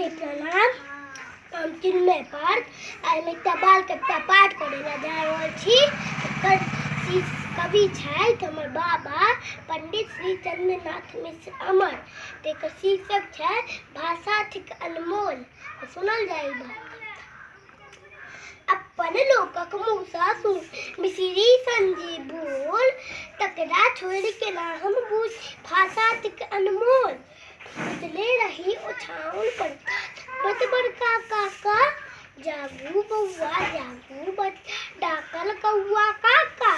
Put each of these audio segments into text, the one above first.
सबके प्रणाम। हम चिन्मय पार्थ। आइ हम एकटा बाल कविता पाठ करै लए जा रहल छी। एकर कवि छथि हमर बाबा पंडित श्री चंद्रनाथ मिश्र अमर। तऽ एकर शीर्षक छै भाषा थिक अनमोल। तऽ सुनल जाय ई बात। अपन लोकक मुँहसँ सुन मिश्री संजी बोल, तकरा छोड़ि केना हम बूझ भाषा थिक अनमोल। सुतले रही ओछाओन पर बत बड़का काका, जागू बौआ जागू बच्चा डाकल कौआ काका।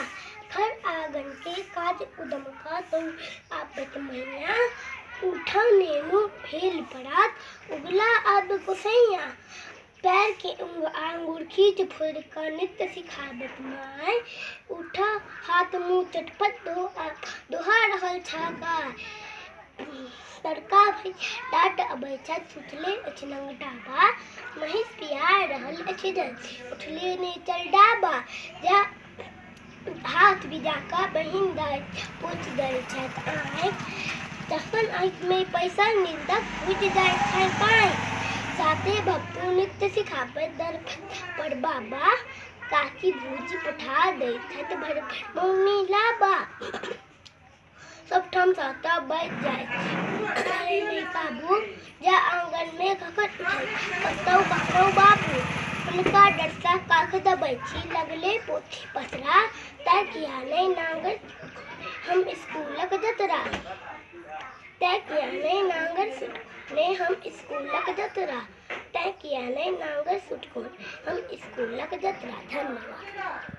घर आंगन के काज उदम का तो आबत मैया, उठा नेनु भेल परात उगला अब गोसैया। पैर के आंगुर खींच फोड़ कऽ नित्य सिखाबत माय, उठा हाथ मुँह चटपट धो दोहा रहल छाका। तड़का डाँट अबै छथि सुतले अछि नंगटा बा, महींस पिया रहल अछि जल उठले ने चल डाबा। जा हाथ भिजा कऽ बहिन दाइ पोछि दै छथि आँखि, तखन आँखिमे पैसल नींदक फूटि जाइ छनि पाँखि। साते भक्तू नित्य सिखाबैत दर पर बाबा, काकी भूजि पठा दै छथि भरि मौनी लाबा। सबठाम साता बाजि जाइ नहि काबू, जा आङ्गनमे कखन उठै कतौ ककरो बाबू। हुनका डरसँ काख दबै छी लगले पोथी पसरा, तैं किया नहि नाङ्गर हम स्कूलक जतरा। तैं किया नहि नाङ्गर ने हम स्कूलक जतरा, तैं किया नहि नाङ्गर सुटकोन हम स्कूलक जतरा। धन्यवाद।